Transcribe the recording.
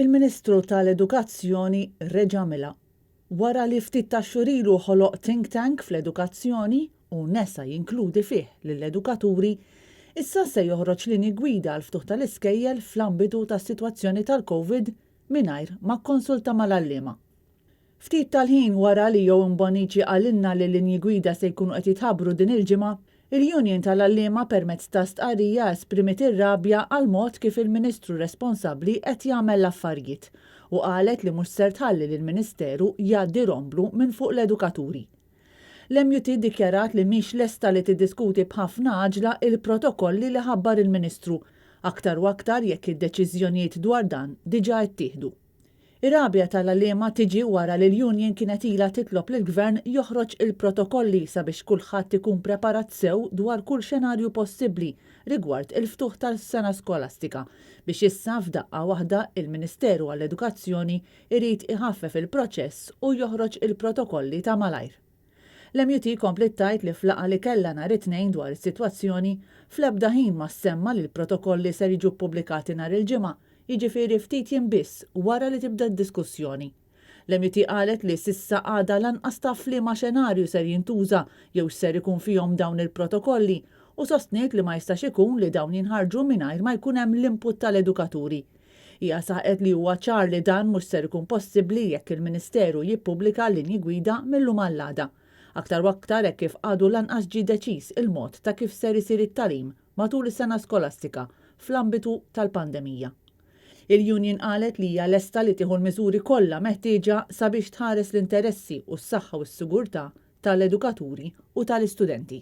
Il-Ministru tal-Edukazzjoni reġa' għamilha. Wara li ftit tax-xhur ilu ħoloq think tank fl-edukazzjoni u nesa jinkludi fih lill-edukaturi, issa se joħroġ linji gwida għall-ftuħ tal-iskejjel fl-ambitu tas-sitwazzjoni tal-Covid mingħajr ma kkonsulta mal-għalliema. Ftit tal-ħin wara li Owen Bonnici qalilna li l-linji gwida se jkunu qed jitħabbru din il-ġimgħa, il-Union tal-Għalliema permezz ta' stqarrija esprimiet ir-rabja għall-mod kif il-Ministru responsabbli qed jagħmel l-affarijiet u qalet li mhux ser tħalli lill-Ministeru jgħaddi romblu minn fuq l-edukaturi. L-MUT ddikjarat li mhix lesta li tiddiskuti b'ħafna għaġla il-protokolli li ħabbar il-Ministru, aktar u aktar jekk id-deċiżjonijiet dwar dan diġà ittieħdu. Ir-rabja tal-għalliema tiġi wara li l-union kienet ilha titlob lill-Gvern joħroġ il-protokolli sabiex kulħadd ikun preparat sew dwar kull xenarju possibbli rigward il-ftuħ tas-sena skolastika biex issa f'daqqa waħda il-Ministeru għall-Edukazzjoni jrid iħaffef il-proċess u joħroġ il-protokolli ta' malajr. L-MUT kompliet tgħid li f'laqgħa li kellha nhar it-Tnejn dwar is-sitwazzjoni, fl-ebda ħin ma ssemma li l-protokolli ser jiġu ppubblikati nhar il-Ġimgħa, jiġifieri ftit jiem biss wara li tibda d-diskussjoni. L-MUT qalet li s'issa għadha lanqas taf liema xenarju ser jintuża jew x'ser ikun fihom dawn il-protokolli u sostniet li ma jistax ikun li dawn jinħarġu mingħajr ma jkun hemm l-input tal-edukaturi. Hija saħqet li huwa ċar li dan mhux ser ikun possibbli jekk il-Ministeru jippubblika linji gwida mil-lum għall-għada. Aktar u aktar hekk kif għadu lanqas ġie deċiż il-mod ta' kif ser isir it-tagħlim matul is-sena skolastika fl-ambitu tal-pandemija. Il-union qalet li hija lesta li tieħu l-miżuri kollha meħtieġa sabiex tħares l-interessi u s-saħħa u s-sigurtà tal-edukaturi u tal-istudenti.